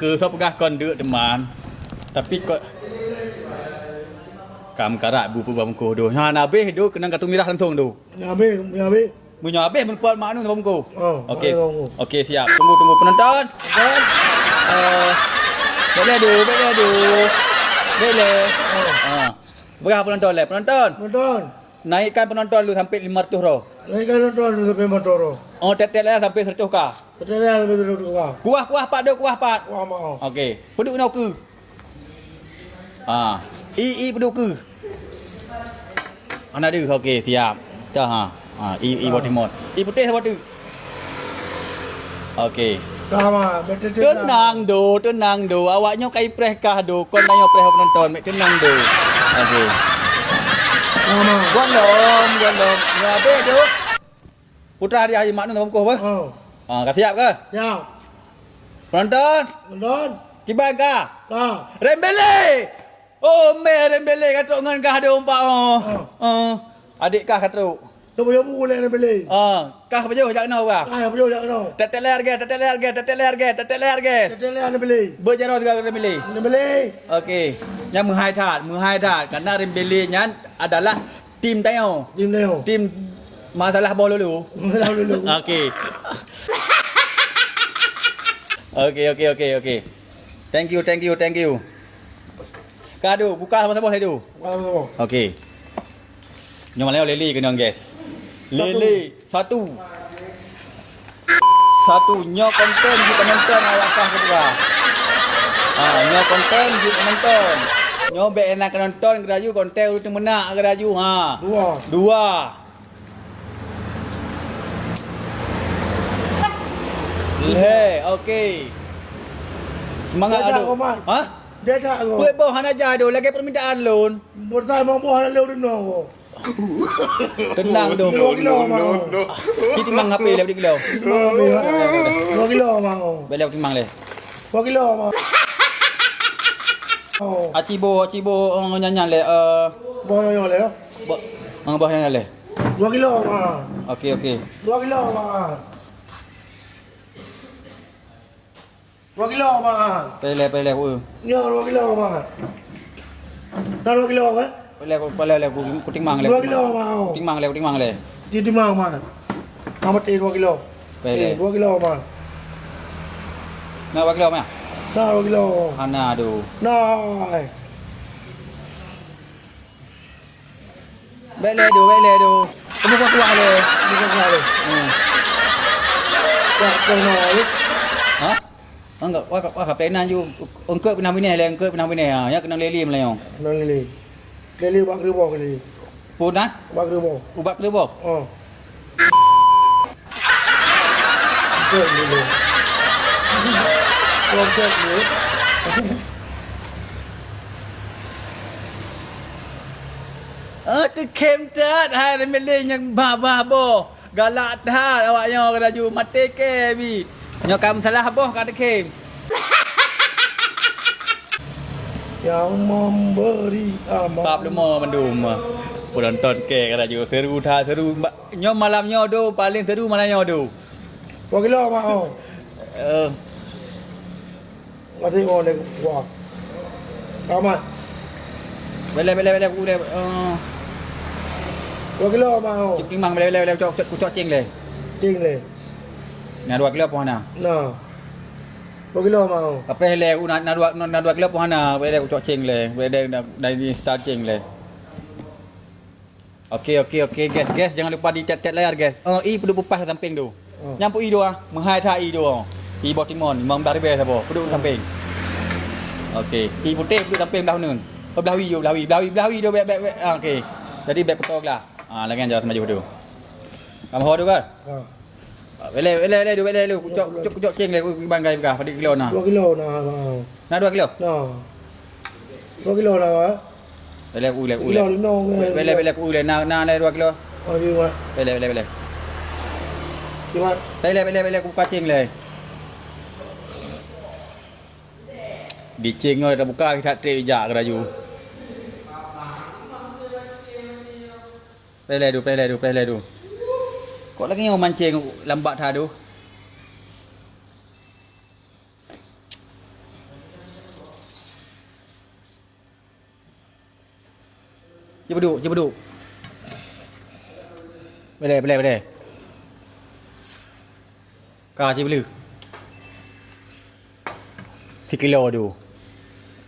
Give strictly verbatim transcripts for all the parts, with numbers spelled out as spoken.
Keu soe peugah kon deuk teuma. Tapi kok kam karat bu peubah mukoh doh. Nyan habéh doh keunong kartu mirah langsung doh. Nyan habéh, nyan habéh. Meunyoe habéh meulupot mak anu bak mukoh. Oh, okey. Mak anu bak mukoh. Okey, siap. Tunggu, tunggu penonton. Penonton. Eh, bèk lé doh, bèk lé doh. Bèk lé. Oh. Ha. Peugah penonton lé, penonton. Penonton. Naikkan penonton lu sampai lima ratus droe. Naikkan penonton lu sampai lima ratus droe. Oh, tiep-tiep layar sampai seratus ka. Tiep-tiep layar sampai seratus ka. Kuah, kuah pat doh, kuah pat. Kuah mau. Okey. Peuduek na ukeue. Ah, i, i peuduek ukeue. Hana deuh. Okey, siap. Dah ha. Ha, i, i boh timon. I putéh saboh teuk. Okey. Sama, betul, betul. Teunang doh, teunang doh. Awak nyoe ka ipreh kah doh. Kon tanyoe preh penonton, mek teunang doh. Okey. Sama. Gondom, gondom. Nyoe habéh doh. Putra hadiah Mak Nun bak mukoh bah. Oh. Ha, ka siap kah? Siap. Penonton? Penonton? Kiban kah? Ka. Rembele! Oh, meh Rembele ka trok ngon kah doh umpat oh. Oh. Oh. Adik kah ka trok. Tu boh bu lé Rembele. Ah, kah pajoh jak keunoe kah? Kah pajoh jak keunoe. Tiep-tiep layar gèt, tiep-tiep layar gèt, tiep-tiep layar gèt, tiep-tiep layar gèt. Tiep-tiep layar Rembele. Beujaroe sigoe Rembele. Rembele. Okey. Nyan meuhai that, meuhai that. Karena Rembele nyan adalah tim tanyoe. Tim tanyoe. Tim masalah boh lulu. Masalah lulu. Okey. Okey, okey, okey, okey. Thank you, thank you, thank you. Ka doh, buka sama-sama lé doh. Buka sama-sama. Okey. Nyoe malam lélé keunong, guys. Satu. Lélé satu. Satu. Nyoe konten jih penonton awak kah keudua. Ha, nyoe konten jih penonton. Nyoe bèk na keunonton geuraju konten ureueng teumeunak geuraju. Ha. Dua. Dua. Lhèe, okey. Seumangat. Jadah, Adu. Komat. Ha? Jadah, Adu. Peuet boh hana jah doh, lagèe permintaan lôn. Beusai boh hana lé ureung nyoe. Teunang doh. Dua kilo, Mang. Ci timang H P lé dua kilo. Timang H P, ya. Dua kilo, Mang. Bèk lé timang lé. Dua kilo, Mang. Oh. Aci bo, aci bo, oh, nyan-nyan lé, eh. Boh nyoe lé, ya. Bo, eh, boh nyan lé. Dua kilo, Mang. Okey, okey. Dua kilo, Mang. Dua kilo, Mang. Pèlè, pèlè, ku. Nyoe dua kilo, Mang. Dah dua kilo, kan? Pèlè, ku, pèlè, lé, ku, ku timang lé. Dua kilo, Mang. Ku timang lé, ku timang lé. Di timang, Mang. Nama teh dua kilo. Pèlè. Eh, dua kilo, Mang. Nah, dua kilo, Mang. Nah, dua kilo. Hana, aduh. Nah, eh. Bèk lé doh, bèk lé doh. Kamoe ka kuah lé. Kamoe ka kuah lé. Hmm. Kuah, kuah nyoe, eh. Ha? Enggak, wah, wah, wah, peunan ju. Eungkôt pinah binéh lé, eungkôt pinah binéh. Ha, nyan keunong lélé meulayeue. Keunong lélé. Lélé ubat keureuboh lé. Peue na? Ubat keureuboh. Ubat keureuboh? Oh. Cek dulu. Cek dulu. Oh, teukhém that hai Rembele nyang bah-bah boh. Galak that awak nyoe geuraju maté kèe bit. Nyoe ka meusalah boh ka teukhém. Yang memberi amanah. Pap leumô mandum. Penonton kèe geuraju seru that seru. Nyoe malam nyoe doh paléng seru malam nyoe doh. Dua kilo, Mak, oh. Eh. Masih mau lé kuah. Tamat. Bèk lé, bèk lé, bèk lé, ku lé, eh. Dua kilo, Mak, oh. Cok timang, bèk lé, bèk lé, bèk lé, kucok, kucok céng lé. Céng lé. Na dua kilo peue hana? Na. Dua kilo, Mak, oh. Tapi lé, ku na, na dua, na, na dua kilo peue hana? Bèk lé, kucok céng lé. Bèk lé, na, na, na start céng lé. Oke, oke, oke, guys, guys, jangan lupa di tap-tap layar, guys. Oh, i peuduek peupah sampéng tu. Oh. Nyan pun i dua, meuhai that i dua. I boh timon, limong blah ribèe saboh, peuduek sampéng. Oke, i putéh peuduek sampéng blah uneun. Oh, blah wie, blah wie, blah wie, blah wie tu, bèk, bèk, bèk. Ah, oke. Jadi bèk peutoe glah. Ah, lagèe nyan jalan seumajoh tu. Kamoe ho tu kan? Ha. Bèk lé, bèk lé, bèk lé, bèk lé, kucok, kucok, kucok céng lé, ku, ku banggai peugah, padum kilo na. Dua kilo na, ha. Na dua kilo? Na. Dua kilo na, ha. Bèk lé, ku lé, ku lé. Kilo lima, bèk lé, bèk lé, ku lé, na, na lé dua kilo. Oh, iya, Mak. Bèk lé, bèk lé, bèk lé. Iya, Mak. Bèk lé, bèk lé, bèk lé, ku buka céng lé. Di céng nyoe tabuka, kita trép jak geuraju. Pèlè du, pèlè du, pèlè du. Kok lagèe nyoe mancéng lambat that du? Cibuduk, cibuduk. Boleh, boleh, boleh. Ka, cibulu. Sikilo tu.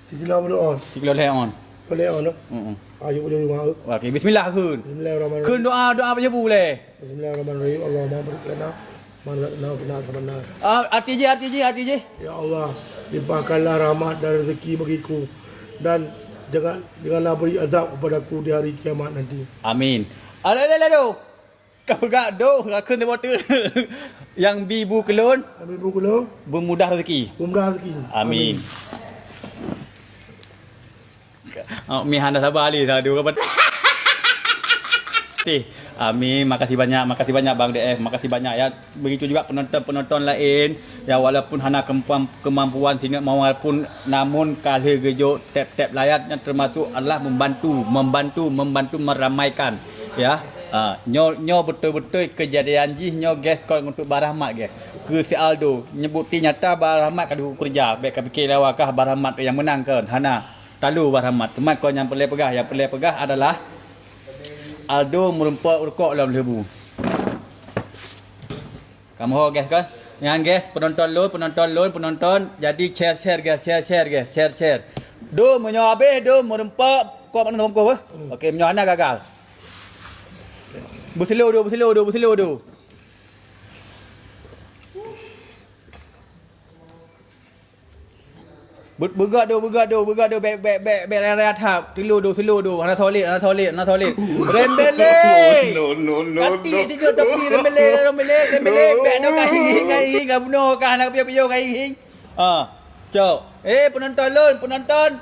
Sikilo boleh on. Sikilo leh on. Boleh on, no? Mm-mm. Ayo boleh rumah. Okey, bismillah kheun. Bismillahirrahmanirrahim. Kheun doa, doa apa je boleh? Bismillahirrahmanirrahim. Allahumma barik lana ma razaqtana wa qina adzabannar. Ah, arti je, arti je, arti je. Ya Allah, limpahkanlah rahmat dan rezeki bagiku dan jangan janganlah beri azab kepadaku di hari kiamat nanti. Amin. Alah, alah, alah, doh. Ka peugah doh, ka kheun teuboh teuk. Nyang bi bu keulôn. Nyang bi bu keulôn. Beumudah rezeki. Beumudah rezeki. Amin. Amin. Oh, mi hana saba lé, sadu ka pat-, tih. Amin. Makasih banyak, makasih banyak Bang D F. Makasih banyak ya. Begitu juga penonton-penonton lain yang walaupun hana kemampuan, kemampuan singoh mawar pun, namun ka lheueh geujok tap-tap layar yang termasuk adalah membantu, membantu, membantu meramaikan ya. Ha, nyoe, nyoe beutôi-beutôi keujadian jih nyoe guys, kon untuk Bah Rahmat guys. Keu si Aldo, nyoe bukti nyata Bah Rahmat ka dikeureuja, bèk ka pike lawa kah Bah Rahmat nyang meunang kon. Hana. Talu Bah Rahmat. Teuma kon nyang peureulèe peugah, nyang peureulèe peugah adalah Aldo meureumpok rukok lom leubu. Kamoe ho guys kan? Nyan guys, penonton lôn, penonton lôn, penonton. Jadi share, share guys, share, share guys, share, share. Dum, meunyoe habéh dum meureumpok, kok mana bungkôh beuh? Okey, meunyoe hana gagal. Beuselo du, beuselo du, beuselo du. Be-, beugöt du, beugöt du, beugöt du, bèk, bèk, bèk, bèk raya-raya that. Tilo du, tilo du, hana solid, hana solid, hana solid. Rembele! No, no, no, Kati no. Tiga tapi rembele, rembele, rembele. Bèk du ka hing-hing, ka hing-hing, ka bunoe, ka hana piôh-piôh, ka hing-hing. Ha, cok. Eh, penonton lôn, penonton.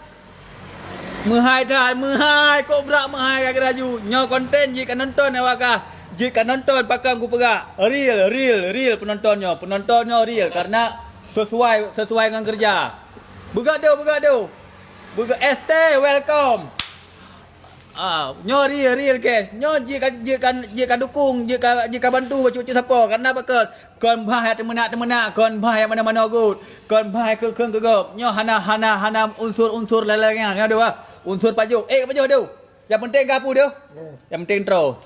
Meuhai that, meuhai. Kok brat meuhai ka geuraju. Nyoe konten jih ka nonton awak kah. Jih ka nonton pakon kupeugah. Real, real, real penonton nyoe. Penonton nyoe real karena sesuai, sesuai ngon keureuja. Beugöt du, beugöt du. Beugöt S T, welcome. Ah, nyoe real, real guys. Nyoe jih ka, jih ka, jih ka dukung, jih ka, jih ka bantu bacut-bacut sapo. Karena pakon? Kon bah nyang teumeunak-teumeunak, kon bah nyang manoe-manoe göt, kon bah nyang kheun-kheun keu gob. Nyoe hana, hana, hana unsur-unsur lalai nyan. Nyoe dua, unsur pajoh. Eh, pajoh dua. Nyang penting ka peue dua? Nyang penting troe.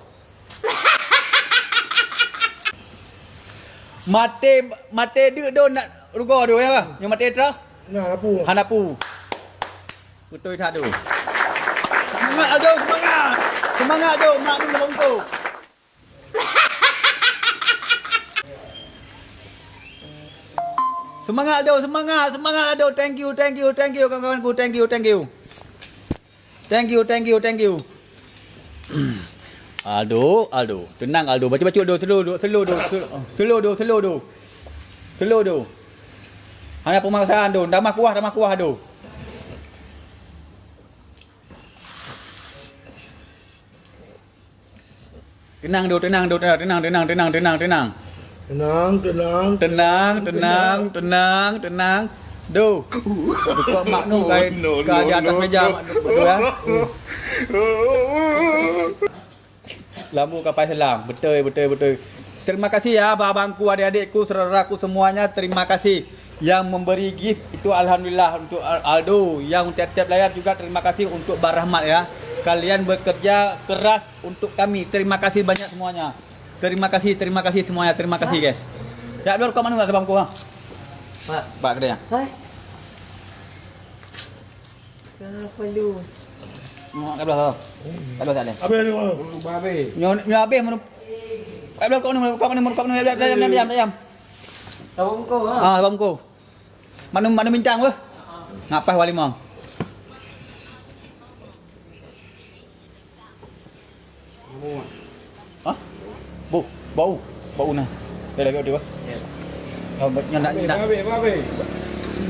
Maté, maté deuk dua nak rugoe dua ya. Nyoe maté troe? Nah, apu. Hana peue. Beutôi that dua. Semangat Aldo, semangat. Semangat dua, mak dua bungkôh. Semangat Aldo, semangat, semangat Aldo. Thank you, thank you, thank you kawan-kawanku. Thank you, thank you. Thank you, thank you, thank you. Aldo, Aldo. Tenang Aldo. Bacut-bacut Aldo, slow Aldo, slow Aldo, slow Aldo, slow Aldo. Slow Aldo. Hana pemaksaan Aldo. Tambah kuah, tambah kuah Aldo. Tenang, Du, tenang, Du, tenang, tenang, tenang, tenang, tenang. Tenang, tenang. Tenang, tenang, tenang, tenang. Du. Buka Mak Nu ka, ka di atas meja, Mak Nu, Du, ya. Lampu kapai selang. Betul, betul, betul. Terima kasih ya, abang-abangku, adik-adikku, saudaraku semuanya. Terima kasih yang memberi gift itu, alhamdulillah, untuk Al-, Aldo. Yang tiap-tiap layar juga terima kasih untuk Bang Rahmat ya. Kalian bekerja keras untuk kami. Terima kasih banyak semuanya. Terima kasih, terima kasih semuanya. Terima kasih guys. Ya, Abdul, kau mana tak sebangku ha? Pak. Pak kedai. Hai. Ka perlu. Mak, kat belah. Kat belah tak ada. Habis tu, Bang. Habis. Nyoe, nyoe habis menu. Kat belah kau ni, kau ni, kau ni, diam, diam, diam. Tahu kau ha? Ah, tahu kau. Manu, manu bintang weh. Ngapai wali mau? Hah? Bau, bau, bau nah. Dah lagi dia. Oh, nyan nak, nak. Habis, habis, habis.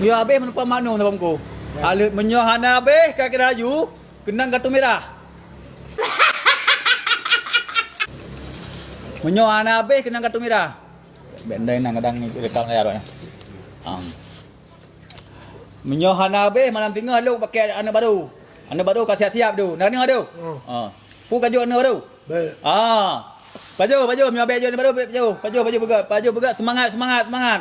Ya habis menumpang manu dalam ko. Ya. Alut meunyoe hana habis ka kira aju, keunong kartu merah. Meunyoe hana habis keunong kartu merah. Bèk ndai na kadang rekam layar awak nyan. Ah. Meunyoe hana habéh, malam singoh lôn pakai aneuk barô. Aneuk barô ka siap-siap tu. Na deungoe tu? Hmm. Ha. Peue ka jok aneuk barô? Baik. Ha. Pajoh, pajoh, meunyoe habéh jok aneuk barô, pajoh. Pajoh, pajoh beugöt. Pajoh beugöt, seumangat, seumangat, seumangat.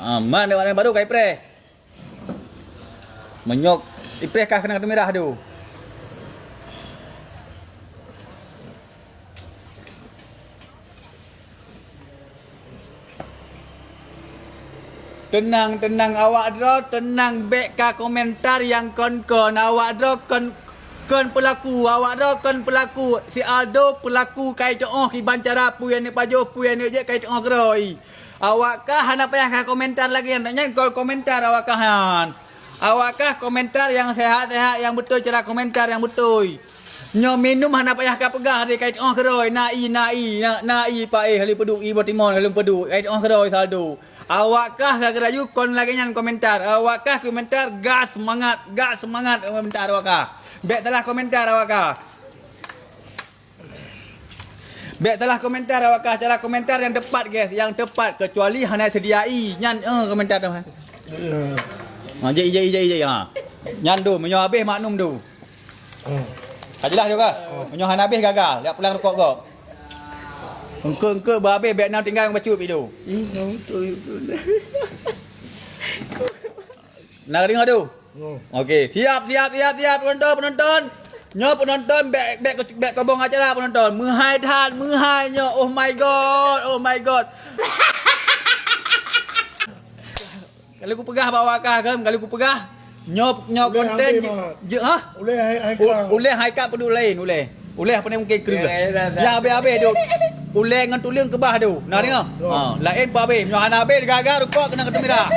Ha, man aneuk barô ka ipreh. Meunyoe ipreh ka keunong kartu mirah tu. Teunang, teunang awak droe, teunang, bék ka komentar nyang kon-kon. Awak droe kon, kon peulaku, awak droe kon peulaku. Si Aldo peulaku ka jiteu'oh kiban cara peue nyang neupajoh, peue nyang neujeuet ka jiteu'oh keudroe. Awak kah hana payah ka komentar lagée nyan, nyan kon komentar awak kah nyan. Awak kah komentar nyang sehat-sehat, nyang beutôi cara komentar nyang beutôi. Nyoe minum hana payah ka peugah lé, ka jiteu'oh keudroe, na ie, na ie, na, na ie paéh, lheueh peuduek, ie boh timon, lheueh peuduek, ka jiteu'oh keudroe si Aldo. Awak kah ka geurayu kon lagée nyan komentar. Awak kah komentar, gas seumangat, gas seumangat komentar awak kah. Bék salah komentar awak kah. Bék salah komentar awak kah, cara komentar nyang teupat, guys, nyang teupat, keucuali hana seudia ie. Nyan, eh, komentar tu. Ha, jai, jai, jai, jai, ha. Nyan do, meunyoe habéh maknum do. Ka jeulaih do kah? Meunyoe hana habéh gagal, jak pulang rukok gob. Engkeuk-engkeuk beuhabéh bék na tinggai bacut pih do. Na ka deungoe do? Okey, siap, siap, siap, siap, penonton, penonton. Nyoe penonton bék, bék, bék kobong acara penonton. Meuhai that, meuhai nyoe. Oh my god, oh my god. Kalau kupeugah bak awak kah kan, kalau kupeugah nyoe, nyoe konten je, je, ha? Ulée hai, hai ka. Ulée hai ka peuduek laén, ulée. Ulée apa ni mungkin keu. Ya, ya, dah, dah. Ya, habéh-habéh dok. Ulée ngon tuleueng keubah do. Nah, dengar. Ha, laén pun habéh. Nyoe hana habéh gagal rukok keuneuk katumirah.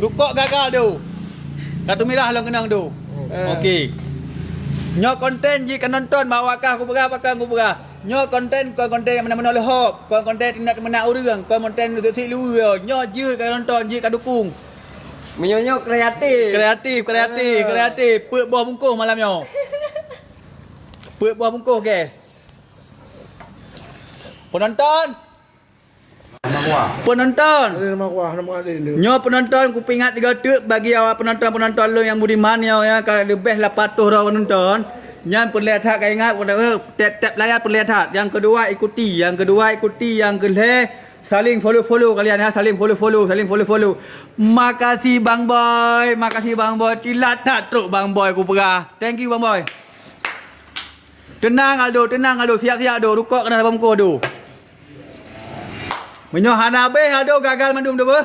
Rukok gagal do. Katumirah lom keunong do. Okey. Nyoe konten jih ka nonton bak awak kah kupeugah, pakon kupeugah. Nyoe konten kon konten nyang meunan-meunan leuhob, kon konten teunak-teunak ureuëng, kon konten sik luweue. Nyoe jeuet ka nonton, jeuet ka dukung. Meunyoe nyoe kreatif. Kreatif, kreatif, kreatif. Peuet boh bungkôh malam nyoe. Peuet boh bungkôh, guys. Penonton. Penonton. Nyoe penonton, kupeuingat tiga teuk bagi awak penonton-penonton lôn nyang budiman nyoe, ya, ka leubeh lapan ratus droe penonton. Nyan peureulée that ka ingat, tiep-tiep layar peureulée that. Nyang keudua ikuti, nyang keudua ikuti, nyang keulhée saling follow-follow kalian, ya, saling follow-follow, saling follow-follow. Makasih Bang Boy, makasih Bang Boy. Cilat that trok Bang Boy kupeugah. Thank you Bang Boy. Teunang Aldo, teunang Aldo, siap-siap do, rukok keuneuk saboh bungkôh do. Meunyoe hana habéh Aldo gagal mandum do beuh.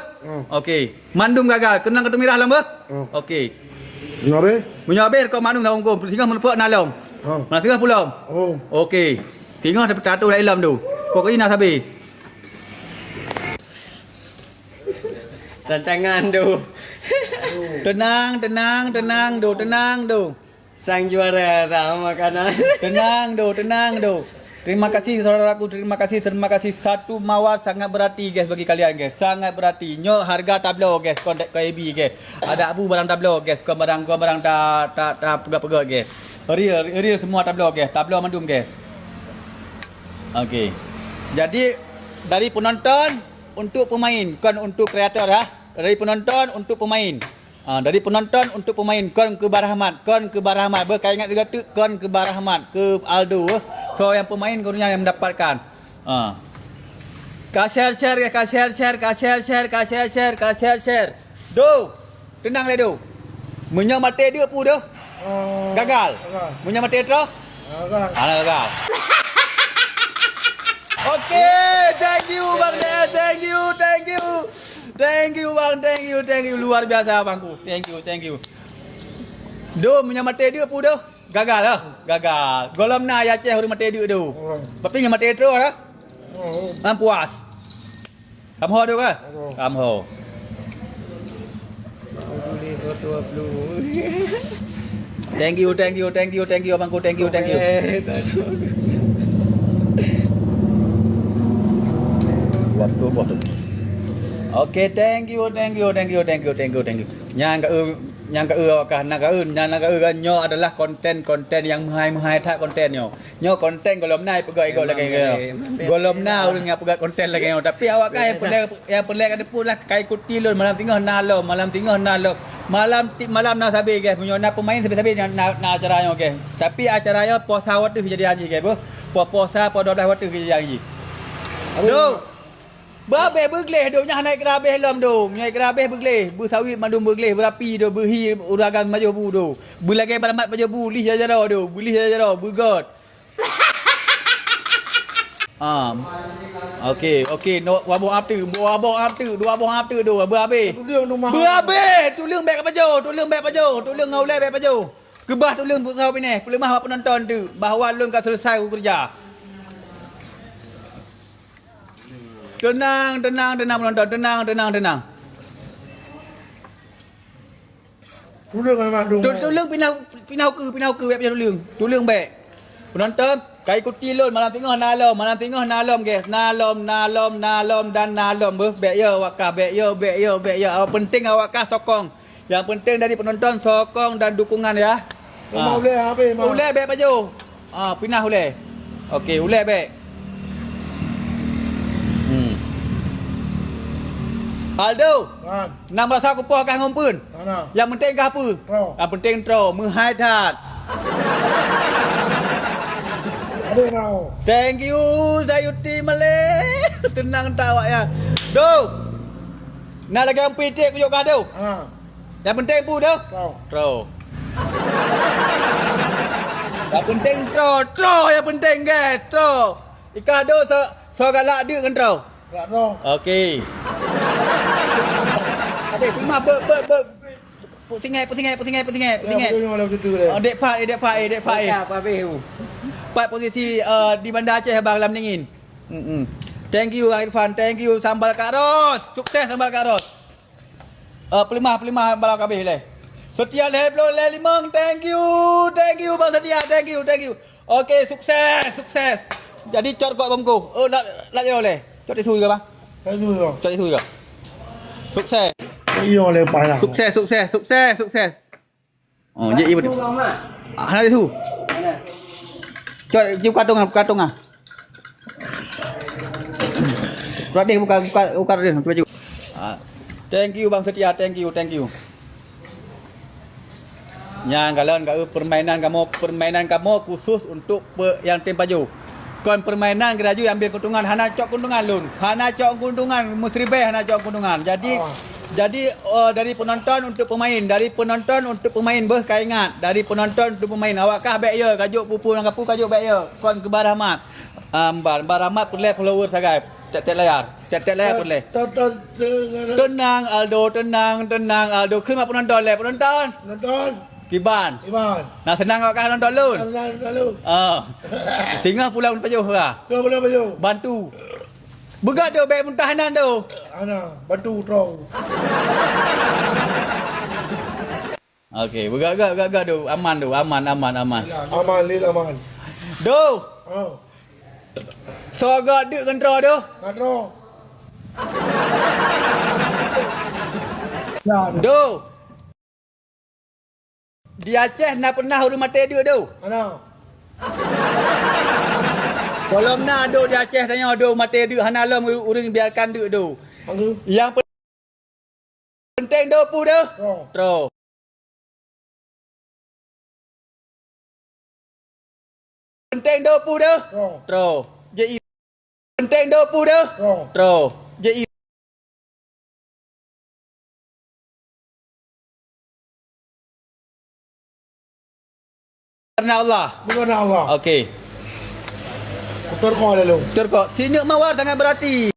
Okey, mandum gagal, keunong katumirah lom beuh. Okey. Meunyoe habéh? Meunyoe habéh rukok mandum saboh bungkôh, singoh meureumpok na lom. Mana singoh pulom. Okey. Singoh tapi tatu laén lom do. Pokoknya na sabe. Tantangan do. Tenang, tenang, tenang do, tenang do. Sang juara sama makanan. Tenang do, tenang do. Terima kasih saudaraku, terima kasih, terima kasih. Satu mawar sangat berarti guys bagi kalian guys, sangat berarti. Nyoe harga tabloe guys, kon K B guys. Ada abu barang tabloe guys, kon barang, kon barang ta, ta, ta peugah-peugah guys. Real, real semua tabloe guys, tabloe mandum guys. Okey. Jadi dari penonton untuk pemain, kon untuk kreator ha. Dari penonton untuk pemain. Ha, dari penonton untuk pemain, kon keu Bah Rahmat, kon keu Bah Rahmat. Beuh, ka ingat juga tu, kon keu Bah Rahmat, keu Aldo, eh. So, nyang pemain gurunyan nyang mendapatkan. Ha. Ka share-share, ka share-share, ka share-share, ka share-share, ka share-share. Do, tenang lé do. Meunyoe maté deuk pu do. Gagal. Meunyoe maté troh. Gagal. Hana gagal. Okey, thank you Bang Dea, thank you, thank you. Thank you Bang, thank you, thank you. Luar biasa Bangku. Thank you, thank you. Do, meunyoe maté deuk pu do. Gagal lah. Gagal. Gohlom na ya Aceh ureuëng maté deuk do. Tapi nyang maté troh lah. Kan puas. Kam ho tu kan? Kam ho. Thank you, thank you, thank you, thank you, abangku, thank you, thank you. Waktu boh tu. Okey, thank you, thank you, thank you, thank you, thank you, thank you. Nyang ka eu, nyang ka eu awak kah, na ka eu, nyang na ka eu kan nyoe adalah konten-konten nyang meuhai-meuhai that konten nyoe. Nyoe konten gohlom na ipeugah igoe lagée nyoe. Gohlom na ureuëng nyang peugah konten lagée nyoe. Tapi awak kah nyang peureulée, nyang peureulée ka teupeu lah ka ikuti lôn malam singoh na lom, malam singoh na lom. Malam tiep malam na sabe guys. Meunyoe na peumain sabe-sabe na, na, na acara nyoe guys. Tapi acara nyoe posa wateuh kejadian jih guys. Beuh, po-, posa po dua belas wateuh kejadian jih. Aduh. Babeh beugleh do nyah naik kerabeh lom do. Naik kerabeh beugleh, beusawit mandum beugleh, beurapi do, beuhi uragan majoh bu do. Beulagée baramat majoh bu, lih jajaroe do, beulih jajaroe, beugot. Ah. Okey, okey. No, dua boh api, dua boh api, dua boh api tu. Beuhabéh. Tuleueng rumah. Beuhabéh. Tuleueng bèk pajoh, tuleueng bèk pajoh, tuleueng ngon ulèe bèk pajoh. Keubah tuleueng peusaho binéh, peuleumah bak peunonton tu bahwa lôn ka selesai kukeureuja. Tenang, tenang, tenang penonton, tenang, tenang, tenang. Tuleueng memang dong. Tu-, tuleueng pinah, pinah ukeue, pinah ukeue, bèk payah tuleueng. Tuleueng bèk. Penonton, ka ikuti lôn, malam singoh na lom, malam singoh na lom, guys. Na lom, na lom, na lom, dan na lom. Beuh, bèk yo awak kah, bèk yo, bèk yo, bèk yo. Awak penting awak kah sokong. Yang penting dari penonton sokong dan dukungan ya. Memang ulèe habéh, Mak. Ulèe bèk pajoh. Ah, pinah ulèe. Okey, ulèe bèk. Hmm. Aldo. Wan. Nam rasa kupoh kah ngon peuen? Hana. Yang penting kah peue? Troh. Yang penting troh, meuhai that. Aduh, mau. Thank you, Sayuti Malé. Tenang tak awak ya. Do. Nak lagi ampi tik kujok kah do? Ha. Yang penting peue do? Troh. Troh. Yang penting troh, troh yang penting, guys, troh. Ikah do so, so galak deuk ngon troh. Galak troh. Okey. Habéh, puma, be, be, be. Put singet, put singet, put singet, put singet, put singet. Ya, betul, betul, betul, betul. Oh, dek pat, eh, dek pat, eh, dek pat, eh. Bocah, apa habéh tu? Pat posisi, eh, di Banda Aceh, Bang, lam dingin. Mm-mm. Thank you, Bang Irfan. Thank you, sambal Kak Ros. Sukses, sambal Kak Ros. Eh, peuleumah, peuleumah balau kabeh lé. Setia lhèe ploh lhèe limong, thank you, thank you, Bang Setia, thank you, thank you. Okey, sukses, sukses. Jadi, cot kot bungkôh. Eh, lak, lak jaroe lé. Cot tisu juga, Bang. Tisu juga. Cot tisu juga. Sukses. Iya, lé payah. Sukses, sukses, sukses, sukses. Oh, jeuet, jeuet. Hana tisu. Mana? Cok, jeuet buka tong ah, buka tong ah. Buka deh, buka, buka, buka deh, cuba, cuba. Ah, thank you, Bang Setia, thank you, thank you. Nyang kalon ka, eh, permainan kamoe, permainan kamoe khusus untuk pe-, nyang tem pajoh. Kon permainan geuraju ambil keuntungan, hana cok keuntungan lôn. Hana cok keuntungan, meusiribèe hana cok keuntungan. Jadi, oh, jadi, eh, dari penonton untuk pemain, dari penonton untuk pemain, beuh ka ingat, dari penonton untuk pemain. Awak kah bèk yo, kajok pupu nang kapu kajok bèk yo. Kon keu Bah Rahmat. Ah, Bah, Bah Rahmat peureulèe follower sagai. Tiep-tiep layar. Tiep-tiep layar peureulèe. Tonton, tonton. Tenang Aldo, tenang, tenang Aldo. Kheun bak penonton lé, penonton. Penonton. Kiban. Kiban. Nah, seunang awak kah nonton lôn? Seunang nonton lôn. Ah. Singoh pulang pajoh lah. Singoh pulang pajoh. Bantu. Beugöt tu, bèk muntah nan tu. Ana, bantu troh. Okey, beugöt, göt, göt, göt tu. Aman tu, aman, aman, aman. Aman, lil aman. Do. Oh. Soe göt deuk ngon troh tu? Ngon troh. Ya, tu. Do. Di Aceh na peunah ureueng maté deuk do? Hana. Gohlom na do di Aceh tanyoe do maté deuk, hana lom ureueng biarkan deuk do. Bagus. Nyang pe-, penting do peue do? Troh. Troh. Penting do peue do? Troh. Troh. Jadi Penting do peue do? Troh. Troh. Jadi karena Allah. Karena Allah. Okey. Turko lalu. Turko. Sineuk mawar sangat berarti.